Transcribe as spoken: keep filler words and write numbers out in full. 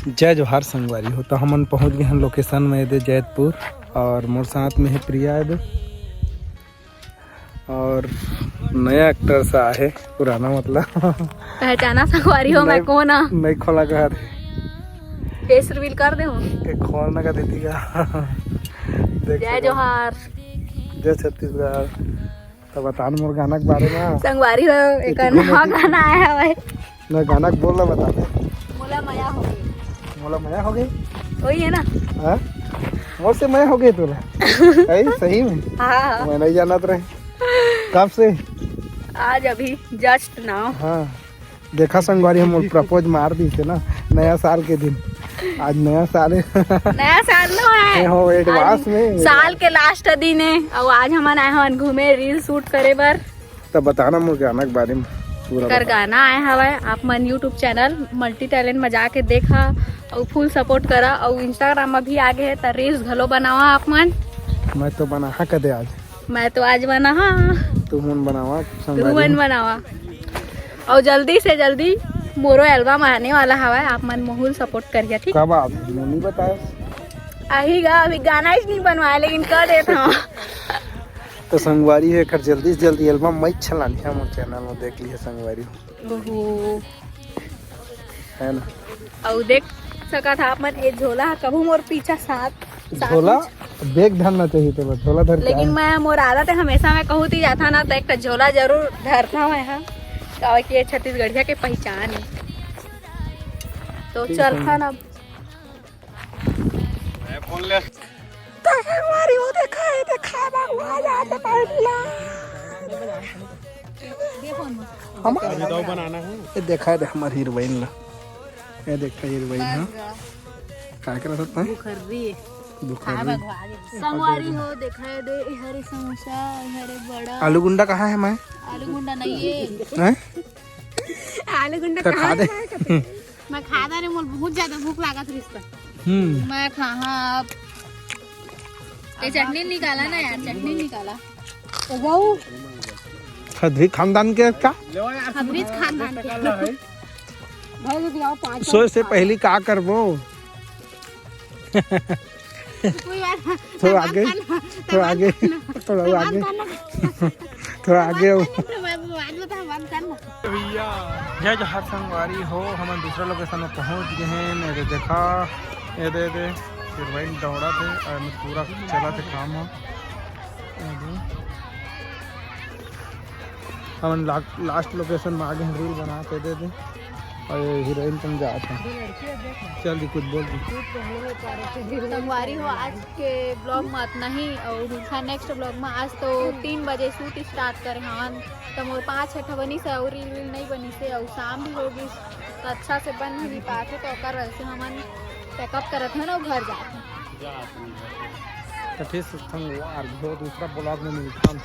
जय जोहार संगवारी हो, तो हमन पहुंच गए हैं लोकेशन में, एदे जैतपुर, और मोर साथ में है प्रिया एदे, और नया एक्टर सा है, पुराना मतलब। पहचाना संगवारी हो, मैं नहीं, कौन आ? नहीं खोला घर। फेस रिवील कर दे हूँ। एक खोलना का दीदी का। देख जय सकते हो। जोहार। जय छत्तीसगढ़। तो बता न मोर गाना के बारे में। संगवारी हो, एक इतनी नवा मोटी गाना आया है भाई। मैं गाना के बोल रहा, बता दे। मोला मया हो गई। मोला मया हो गई? वही है ना? हाँ? मोर से मया हो गई तोला? सही, सही में? हाँ, हाँ। मैं नहीं जानत रहे। कब से? आज अभी just now। हाँ। देखा संगवारी, हम प्रपोज मार दी थे ना नया साल के दिन। आज नया साल है। नया साल नो है। ए हो, एडवांस आज में। साल के लास्ट दिन है, और आज हमन आए हवन घूमे, रील शूट करे बर। तब बताना मोर गाना के बारे में पूरा कर बता। गाना आए हवय, आप मन YouTube चैनल मल्टी टैलेंट में जाके देखा और फुल सपोर्ट करा, और Instagram में भी आगे है, त रील्स घलो बनावा आप मन। मैं तो बना हा कदे आज। मैं तो आज बना हा। तुमन बनावा, तुमन संगवारी। बनावा। और जल्दी से जल्दी मोरो एल्बम आने वाला हवय, आप मन मोहुल सपोर्ट करिया, ठीक? कब आप मुनी बताए? आही गा, अभी गाना ही नहीं बनवाए, लेकिन कर देता हूँ। तो संगवारी है, एकर जल्दी से जल्दी एल्बम मैं चलानी है, मोर चैनल में देख लिया संगवारी। ओहो। है ना? अउ देख सकत हा आप मन, ये झोला कभू मोर पीछा साथ, साथ झोला में बैग धरना चाहिए तो बस, झोला धर के लेकिन आए। मैं, मोर आदत है, हमेशा मैं कहूँ ती जाता ना, तो एक ठो झोला जरूर धरता मैं, हाँ। काहे कि ये छत्तीसगढ़िया के पहचान है। तो ठीक चल है। था ना। तो संगवारी हो, देखा है, देखा है, भगवान आज पहला। हम अभी दो बनाना है। ये देखा है, देख हमार हीरोइन ला। ये देखा हीरोइन, हाँ। बस। काय कर सकता है? बुखर्री। बुखर्री। संगवारी हो, देखा है, दे, हरे समोसा, हरे बड़ा। आलू गुंडा कहाँ है मैं? आलू गुंडा नहीं है। हैं? आलू गुंडा तो खा कहाँ दे। है? मैं खाता नहीं, मोर बहुत ज्यादा भूख लागत रहिस त। हम्म। मैं खा, हाँ, अब ये चटनी निकाला ना यार, चटनी निकाला। तो जाऊ। खत्री खानदान के का? खत्री खानदान के। भाई, तो जाओ, पाँच सोए से पहली का करबो? कोई बात नहीं। थोड़ा आगे, थोड़ा आगे, थोड़ा आगे। थोड़ा आगे हो। जय जोहार संगवारी हो, हमन दूसरा लोकेशन में पहुंच गए हैं। मेरे देखा, ये दे दे, हीरोइन दौड़ा थे और मैं पूरा चला थे काम हो। ये दे। हमन ला-, लास्ट लोकेशन में आगे हैं, रील बना के दे दे। और ये हीरोइन तुम जा था। चल दी, कुछ बोल दी। संगवारी हो, आज के ब्लॉग में इतना ही, और मिलता नेक्स्ट ब्लॉग में। आज तो तीन बजे शूट स्टार्ट करे हवन, तो मोर पाँच छः ठो बनी से, और रील वील नहीं बनी से, और शाम भी हो गई, तो अच्छा से बन भी नहीं पाते, तो ओकर वजह से हमन पैकअप करत हन और घर जात हन। तो ठीक संगवार हो, दूसरा ब्लॉग में मिलता हूँ।